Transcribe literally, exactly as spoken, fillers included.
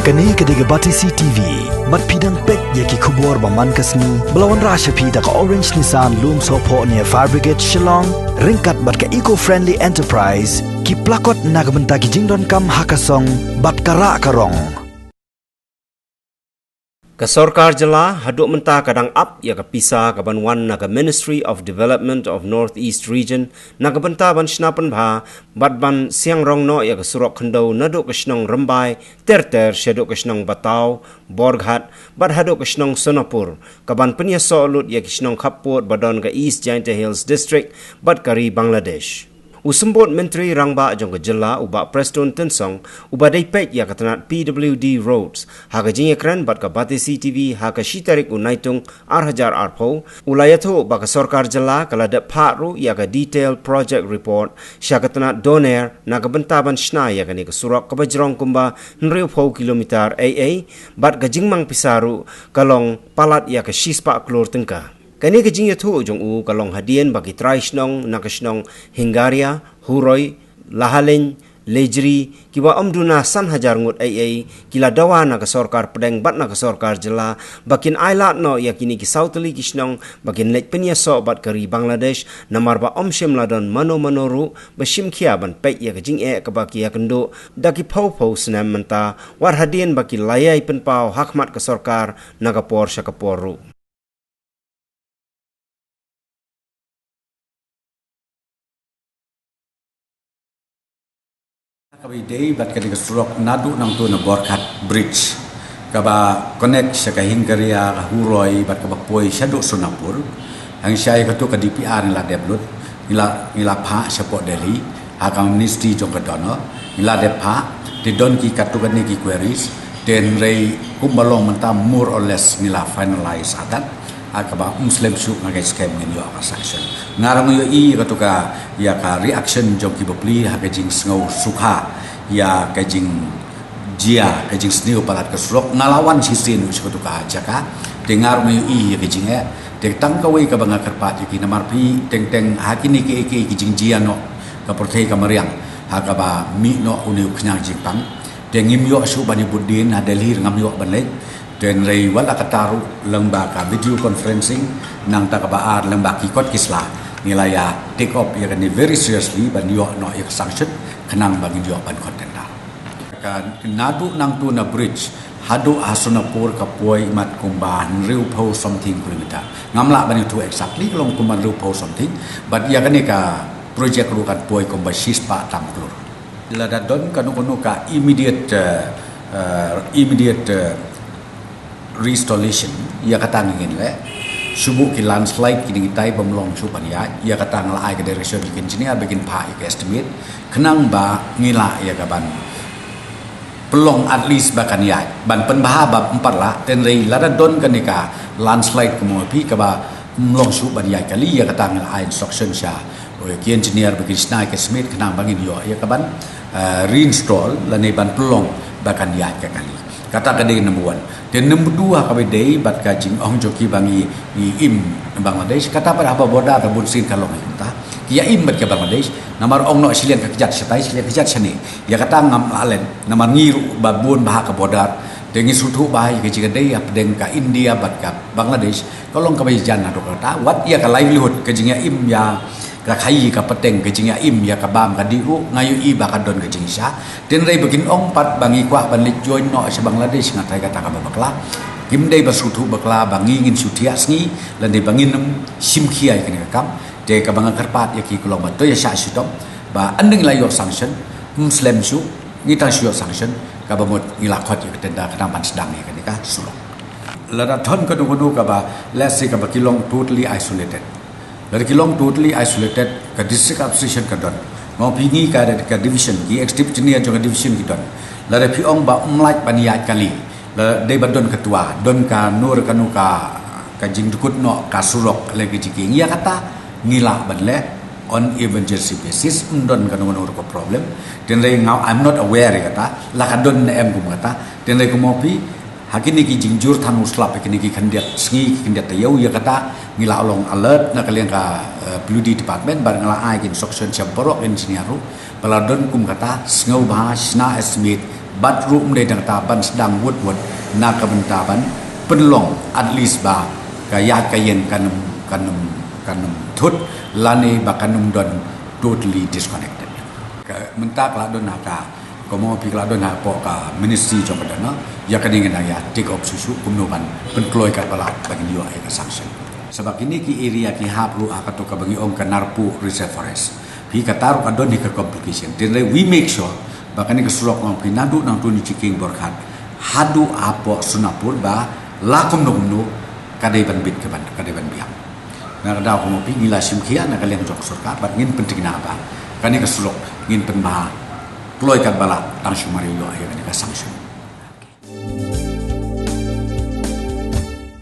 Kane ka dei ka Batesi T V. Bad phi dang peit ïa ki khubor ba man ka sngi ba la wanrah sha phi da ka Orange Nissan Lumsohphoh near Fire Brigade Shillong, ryngkat bad ka Eco Friendly Enterprise, ki plakot na ka bynta ki jingdonkam ha ka song bad ka rah ka rong. Ka sorkar jylla haduh mynta ka dang ap ïa ka pisa ka ban wan na ka Ministry of Development of North East Region na ka bynta ban shna pynbha bad ban siang rong noh ïa ka surok khyndew naduh ka shnong Rymbai ter ter shaduh ka shnong Bataw, Borghat, bad haduh ka shnong Sonapur, ka ban pynïasoh lut ïa ki shnong khappud ba don ka East Jaintia Hills District bad ka ri Bangladesh. U Symbud Myntri Rangbah jong ka jylla, u Bah Prestone Tynsong, uba dei peit ïa ka tnat P W D Roads, ha ka jingïakren bad ka Batesi T V ha ka shi tarik u Naitung ar hajar arphew, u la ïathuh ba ka sorkar jylla ka la dep phah ruh ïa ka Detail Project Report sha ka tnat DoNER na ka bynta ban shna ïa kane ka surok kaba jrong kumba hynriewphew kilometer ei ei, bad ka jingmang pisa ruh ka long palat ïa ka shispah klur tyngka. Kane ka jingïathuh jong u ka long hadien ba ki trai shnong na ka shnong Hingaria, Huroi, Lahaleiñ, Lejri, kiba ym duna san hajar ngut ei ei, ki la dawa na ka sorkar pdeng bad na ka sorkar jylla ba kin ailad noh ïa kine ki saw tylli ki shnong ba kin leit pynïasoh bad ka ri Bangladesh, namar ba ym shym la don mano mano ruh ba shim khia ban peit ïa ka jingeh kaba ki ïakynduh da ki phew phew snem mynta, wat hadien ba ki la ïai pynpaw ha khmat ka sorkar na ka por sha ka por ruh. Kaba ïadei bad kane ka surok naduh nangtu na Borghat Bridge, kaba connect sha ka Hingaria, ka Huroi, bad kaba poi shaduh Sonapur. Hangshai katu ka D P R ngi la dep lut, ngi la, ngi la phah shapoh Delhi ha ka Ministry jong ka DoNER, ngi la dep phah. Te don ki katu kane ki queries, te hynrei kumba long mynta more or less ngi la finalize hadat. Ha kaba ym slem shuh nga ngeit skhem ngin ïoh ka sanction. Nga ruh nga ïohi ïa katu ka, ïa ka reaction jong ki bapli ha ka jingsngew sukha ïa ka jingjia, ka jingsniew palat ka surok. Nga la wan shisien sha katu ka jaka, te nga ruh nga ïohi ïa ka jingeh. Te tang kawei kaba nga kyrpad ïa ki, namar phi teng teng ha kine ki, ki, ki jingjia noh ka pyrthei ka mariang ha kaba mih noh une u khñiang jingpang. Te ngim ïoh shuh ban ïabud dien ha Delhi, ngam ïoh ban leit. Te hynrei wat la katta ruh lyngba ka video conferencing, nangta kaba ar lyngba ki kot ki sla, ngi la ïa take up ïa kane very seriously ban ïoh noh ïa ka sanction khnang ba ngin ïoh ban khot tender. Ka naduh nangtu na bridge haduh ha Sonapur ka poi mat kumba hynriewphew something kilometer. Ngam lah ban ïathuh exactly, ka long kumba hynriewphew something, but ïa kane ka project ruh kan poi kumba shispah tam klur. Lada don kano kano ka immediate, eh, eh, immediate, eh, restoration, ïa kata ngin leh. Shu buh ki landslide kine kitai bym long shuh ban ïaid, ïa kata nga la ai ka direction ïa ki engineer ba kin phah ïa ka estimate khnang ba ngi lah ïa ka ban pynlong at least ba kan ïaid, ban pynbha ba ym pat lah. Te hynrei lada don kane ka landslide kumno phi kaba ym long shuh ban ïaid kali, ïa kata ngi la ai instruction sha, oh, ki engineer ba kin shna ïa ka estimate khnang ba ngin ïoh ïa ka ban, eh, reinstall lane ban pynlong ba kan ïaid ka kali. Kata ka dei number one. Te number two ha kaba ïadei bad ka jingong jong ki ba ngi, ngi im Bangladesh, kata pat haba border da bun sien ka long ïa kata. Ki ïa im bad ka Bangladesh, namar ong noh shiliang ka kjat shatai, shiliang ka kjat shane. Ïa kata ngam lah leh, namar ngi ruh ba bun bha ha ka border. Te ngi sngewthuh bha ïa ka jingïadei hapdeng ka India bad ka Bangladesh, ka long kaba ïajan naduh katta. Wat ïa ka livelihood, ka jingïaim ïa ka khaii ka pateng, ka jingïaim ïa ka bam ka dih ruh, nga ïohi ba ka don ka jingshisha. Te hynrei ba kin ong pat ba ngi kwah ban leit join noh sha Bangladesh, nga tharai kata kaba bakla. Kim dei ba sngewthuh bakla ba ngi ngin shu thiah sngi lane ba ngin ym shim khia ïa kane ka kam. Te kaba nga kyrpad ïa ki ka long ba to ïa shah shitom, ba hynrei ngi la ïoh sanction, ym slem shuh, ngi tang shu ïoh sanction, kaba mut ngi la khot ïa ka tender khnang ban sdang ïa kane ka surok. Lada don kano kano kaba, let's say, kaba ki long totally isolated. Lada ki long totally isolated, ka district administration ka don. Nga ong phi ngi ka, ka division, ki executive engineer jong ka division ki don. Lada phi ong ba ym lah ban ïaid kali, lada dei ba don ka twa, don kano kano ka, ka jingdkut noh ka surok lane ka jingkieng, ïa kata ngi lah ban leh on emergency basis, ym don kano kano ruh ka problem. Te hynrei nga, I'm not aware ïa kata, la ka don ne em kum kata. Te hynrei kumno phi, ha kine ki jingjur than u slap, ha kine ki khyndiat sngi, ki khyndiat taïew, ïa kata ngi la long alert na ka liang ka, eh, P W D department, bad nga la ai ka instruction sha baroh engineer ruh, ba la don kum kata, sngewbha shna estimate Bad ruh ym dei tang kata, ban sdang wut wut na ka bynta ban pynlong at least ba ka ïaid ka ïeng kan ym, kan ym, kan ym thut lane ba kan ym don totally disconnected. Ka mynta ka la don ha ka, kumno phi, ka la don hapoh ka ministry jong ka don, ïa kane ngi dang ïa take up shuh shuh kumno ban pynkloi katba lah ba ngin ïoh ïa ka sanction. Sa ba kine ki area ki hap ruh ha kato kaba ngi ong ka Narpuh Reserve Forest. Phi, kata ruh ka don hi ka complication. Hynrei we make sure ba kane ka surok, ong phi, naduh nangtu Nyichiking Borkhat haduh hapoh Sonapur ba la kumno kumno ka dei ban bit, ka ban, ka dei ban biang. Na ka daw kumno phi, ngi la shim khia na ka liang jong ka sorkar bad ngin pyntikna ba kane ka surok ngin pynbha kloi katba lah tang shu mar ïoh ïa kane ka sanction.